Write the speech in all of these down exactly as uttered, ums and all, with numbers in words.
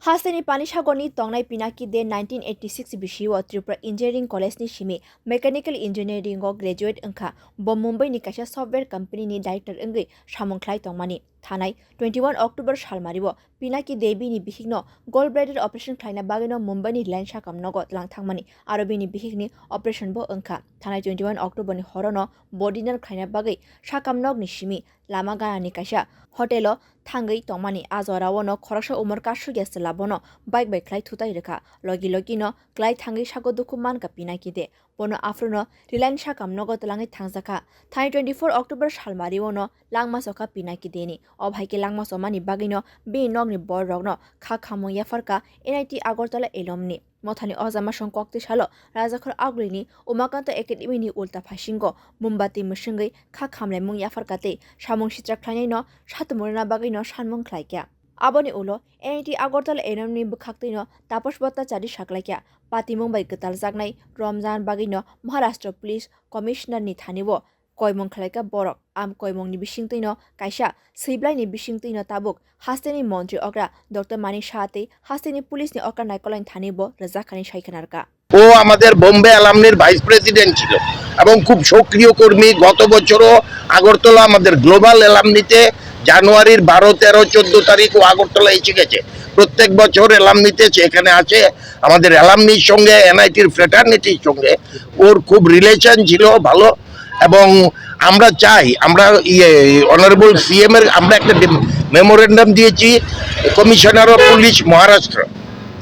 Hasteni Panisagorni tongnai Pinaki De nineteen eighty six bisio Tripura Engineering College ni simi Mechanical Engineering o graduate wngkha. Bo Mumbai ni kaisa software company ni director wngwi samung khlai tongmani. Thanai twenty one October salmario Pinaki De bini bihikno gallbladder operation khlaina bagwino Mumbai ni Reliance sakam nogo tlang thangmani, aro bini bihikni operation bo wngkha. Thanai twenty one October ni horono bo dinner khlaina bagwi sakam nokni simi lama ganani kaisa hotel o thangwi tongmani. A jorao no khoroksa umor kasukya chwla bono bike bai khlai thutai rwkha. Logi logi no klai thangwi sago dukhu mankha Pinaki De. Bono aphuru no Reliance sakam nogo twlangwi thangjakha. Thani twenty four October salmario no langma chokha Pinaki De ni. O bhai khe langma chomani bagwi no bini nokni borok no kha khamung yapharkha N I T Agartala alumni. Mothani o jama song koktwi salo Rajakhor Agulini Umakanto Academy ni ulta phasingo mombati mwswngwi kha khamlaimung yapharkha tei samung sitra khlainaino satung rwna bagwino sanmung khlaikha. Aboni ulo N I T Agartala alumni bwkhaktwino Taposh Bhattacharya saklaikha. Patimung bai gwtaljaknai romjana bagwino Maharashtra Police Commissioner ni thani o koimung khlaikha borok. Am koimungni bisingtwino kaisa swiblaini bisingtwino tabuk hasteni montri okra Doctor Manik Saha tei hasteni police ni okra Naikolani thani bo rwjakhani sai khwnarkha. ও আমাদের বোম্বে অ্যালামনির vice president ছিল এবং খুব সক্রিয় কর্মী। গত বছরও আগরতলা আমাদের গ্লোবাল অ্যালামনিতে জানুয়ারির বারো, তেরো, চোদ্দ তারিখ ও আগরতলা এসে গেছে। প্রত্যেক বছর অ্যালামনিতে সে এখানে আসে। আমাদের অ্যালামনির সঙ্গে, এনআইটির ফ্রেটার্নিটির সঙ্গে ওর খুব রিলেশন ছিল ভালো। এবং আমরা চাই, আমরা ইয়ে, অনারেবল সিএম এর আমরা একটা মেমোরেন্ডাম দিয়েছি কমিশনার অফ পুলিশ মহারাষ্ট্র।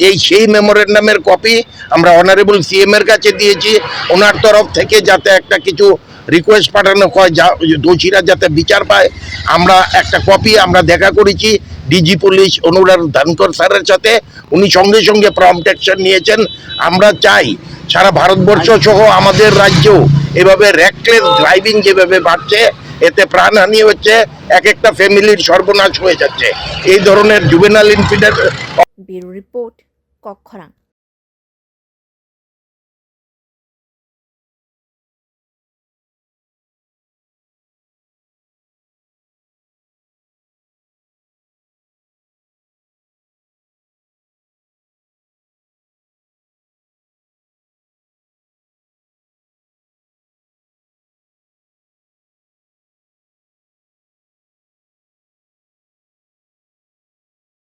এই সেই মেমোরেন্ডামের কপি আমরা অনারেবল সিএম এর কাছে দিয়েছি। ওনার তরফ থেকে যাতে একটা কিছু রিকোয়েস্ট পাঠানো হয়, যা, দোষীরা যাতে বিচার পায়। আমরা একটা কপি আমরা দেখা করেছি ডিজি পুলিশ অনুরাগ ধানকর স্যারের সাথে। উনি সঙ্গে সঙ্গে প্রম্পট অ্যাকশন নিয়েছেন। আমরা চাই সারা ভারতবর্ষ সহ আমাদের রাজ্যেও এভাবে রেকলেস ড্রাইভিং যেভাবে বাড়ছে, এতে প্রাণহানি হচ্ছে, এক একটা ফ্যামিলির সর্বনাশ হয়ে যাচ্ছে এই ধরনের juvenile incident. Bureau report, Kokkhorang.